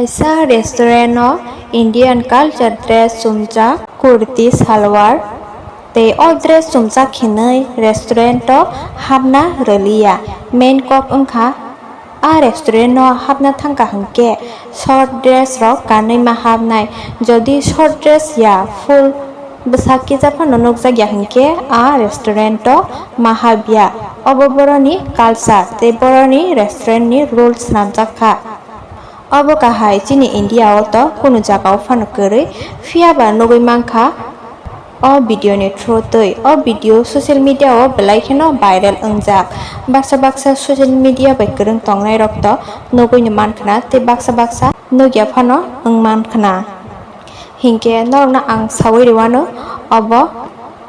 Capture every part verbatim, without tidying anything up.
Kaisa restaurant o Indian culture dress chumjak kurti salwar tei o dress chumjak hinwi restaurant o hapna rwliya. Main kok wngkha a restaurant o hapna thangkha hinkhe short dress rok kanwi ma hapnai. Jodi short dress ya full bwsak kisa phano nukjakya hinkhe a restaurant o ma hapya. Obo boroni culture tei boroni restaurant ni rules swnamjak kha. Obo kahai chini India o to kunu jaga o phano kwrwi, phiya ba nugwi mankha o video ni through twi. O video social media o belai kheno viral wngjak. Baksa baksa social media bai kwrwng tongnai rok to nugwi no mankhna tei baksa baksa nugya phano wng mankhna. Hinkhe norokno ang sawi rwano obo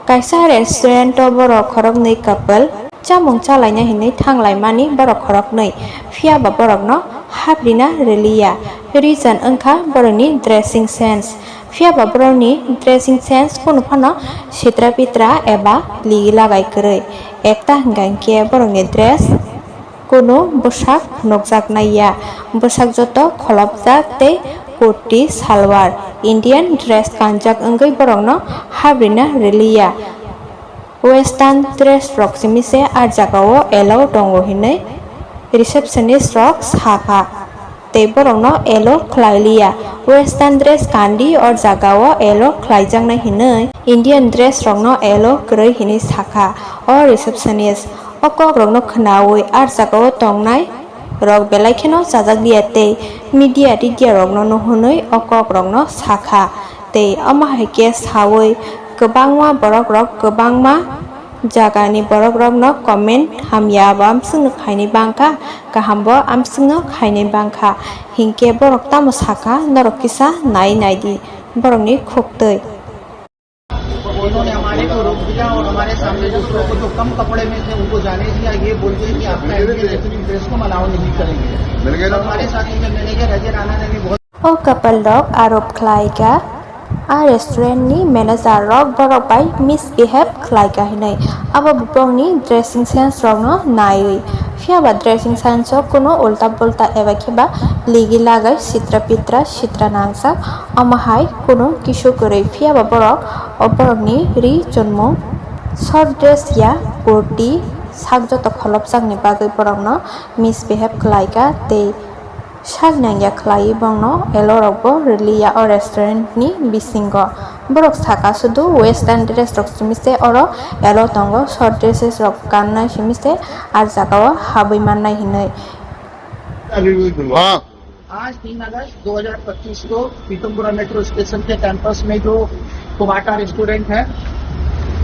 Kaisa restaurant o borok khoroknwi couple chamung chalaina hinwi thanglaimani borok khoroknwi, phiya ba borokno haprina rwliya. Reason wngkha borokni dressing sense, phiya ba borokni dressing sense kunu phano sitra pitra eba ligi lagai kwrwi. Ekta hwnkha hinkhe borokni dress kunu bwsak nukjaknai ya. Bwsak joto kholopjak tei kurti salwar, Indian dress kanjak wngwi borokno habrina rwliya. Western dress rok simi se a jagao allow tongo hinwi receptionist rok sakha tei borokno allow khlailiya. Western dress kandi o jagao allow khlaijaknai hinwi Indian dress rokno allow kwrwi hinwi sakha o receptionist. O kokrokno khwnawi a jagao tongnai rok belai kheno chajak liya tei media tidia rokno nuhunwi o kokrokno sakha. Tei omo hai khe sawi kwbangma borok rok kwbangma jagani borok rokno comment hamya bo amswkno khainwi bangkha, kaham bo amswkno khainwi bangkha. Hinkhe borok tamo sakha, norok kisa nai naidi borokni khuktwi. उन्होंने हमारे को रोक दिया और हमारे सामने दूसरों को जो कम कपड़े में थे उनको जाने दिया, ये बोल के कि आपका एंट्री लेकिन ड्रेस को अलाउ नहीं करेंगे। मिल गए ना? हमारे साथ ये जो मैनेजर अजय राणा ने भी बहुत O couple rok arop khlai kha, a restaurant ni manager rok borok bai misbehave khlai kha hinwi abo bopongni dressing sense rokno naiwi. Phiya ba dressing sense o kuno ulta pulta eba khe ba ligi lagai sitra pitra sitra nangjak, omo hai kuno kisu kwrwi. Phiya ba borok o borokni ri chunmung short dress ya kurti sak joto kholopjakni bagwi borokno misbehave khlai kha tei sak nangya khlaiwi bongno elo rokbo rwliya o restaurant ni bisingo. Borok saka sudu western dress rok simi se oro elo tongo, short dresses rok kannai simi se a jagao habwi mannai hinwi. हाँ। आज तीन अगस्त दो हज़ार पच्चीस को Pitampura metro station के कैंपस में जो कोबाटा रेस्टोरेंट है,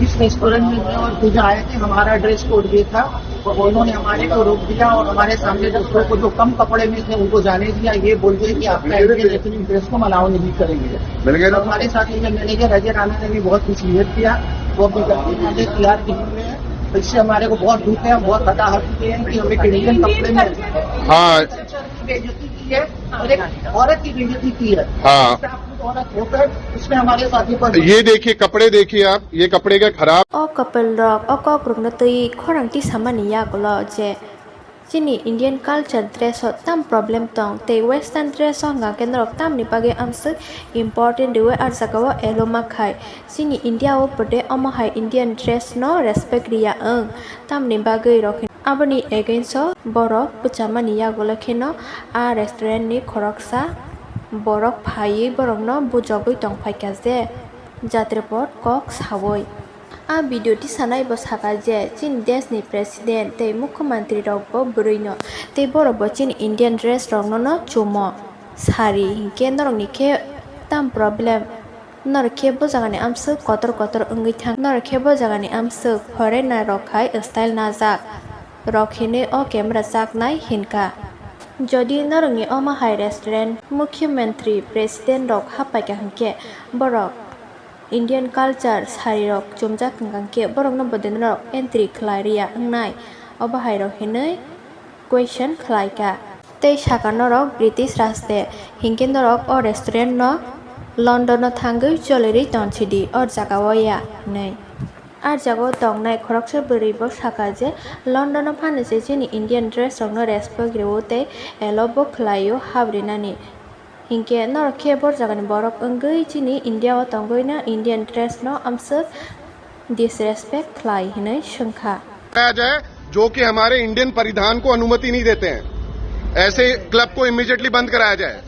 इस रेस्टोरेंट में मैं और पूजा आए थे। हमारा ड्रेस कोड ये था, उन्होंने हमारे को रोक दिया और हमारे सामने दूसरों को जो कम कपड़े में थे उनको जाने दिया, ये बोल दिया कि आपका एंट्री लेकिन ड्रेस को अलाउ नहीं करेंगे। मिल गए ना? हमारे साथ ये मैनेजर अजय राणा ने भी बहुत मिसबिहेव किया, वो अपनी गलती मानने को तैयार नहीं हुए हैं। इससे हमारे को बहुत दुख है, हम बहुत हताहत हुए हैं कि हमें इंडियन कपड़े में हाँ। की बेइज्जती की है और एक औरत की बेइज्जती की है। हाँ। इससे आप खुद औरत होकर इसमें हमारे साथी पर ये देखिए, कपड़े देखिए आप, ये कपड़े का खराब। O couple rok o kok rokno twi khorang tisamani yagulo je chini Indian culture dress o tam problem tong tei western dress o hwnkha khe norok tamni bagwi amswk important rwui a jagao elo ma khai. Chini India o pwdai omo hai Indian dress no respect riya wng tamni bagwi rok hin-, aboni against o borok bwchamani yagulo kheno a restaurant ni khoroksa borok phaiwi borokno bujogwi tongphaikha je jatrepot kok sawi. A video tisanai bo sakha je chini desh ni president tei mukhyamantri rok bo bwrwi no tei borok bo chini Indian dress rok no no chumo sari hinkhe norok ni khe tam problem. Norok khe bo jagani amswk kotor kotor wngwi thang, norok khe bo jagani amswk foreigner rok hai style najak rok hinwi o camera chaknai hinkha. Jodi norokni omo hai restaurant mukhyamantri president rok happaikha hinkhe borok Indian culture sari rok chumjak wngkha hinkhe borokno bodinrok entry khlai rwya wngnai obo hai rok hinwi question khlai kha. Tei saka norok British raj de, hinkhe norok o restaurant no London o thangwi cholirwi tonsidi, o jaga o ya hinwi. A jaga o tongnai khoroksa bwrwi bo saka je London o phano se chini Indian dress rok no respect rwo tei allow bo khlai o hap rinani. Hinkhe norok khe bor jagani borok wngwi chini India o tongwi no Indian dress no amswk disrespect khlai hinwi swngkha. कराया जाए, जो कि हमारे इंडियन परिधान को अनुमति नहीं देते हैं। ऐसे क्लब को इमीडिएटली बंद कराया जाए।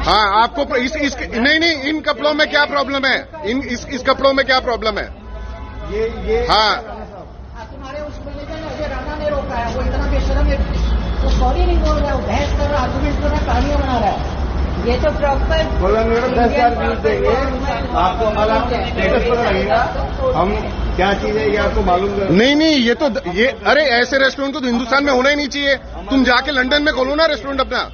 हाँ, आपको प्र-, इस, इस, नहीं, नहीं, इन कपड़ों में क्या प्रॉब्लम है? इन, इस, इस कपड़ों में क्या प्रॉब्लम है? ये, ये हाँ। तुम्हारे उस मैनेजर ने अजय राणा ने रोका है, वो इतना बेशरम है, वो सॉरी नहीं बोल रहा है, वो बहस कर रहा है, आर्गुमेंट कर रहा है, कहानियां बना रहा है। ये तो प्रॉपर बोला, मैडम, दस हजार व्यूज देंगे, आपको हमारा स्टेटस पर लगेगा, हम क्या चीज़ है, ये आपको मालूम कर नहीं, नहीं, ये तो द-, ये, अरे, ऐसे रेस्टोरेंट तो हिंदुस्तान में होना ही नहीं चाहिए। तुम जाके लंदन में खोलो ना रेस्टोरेंट अपना।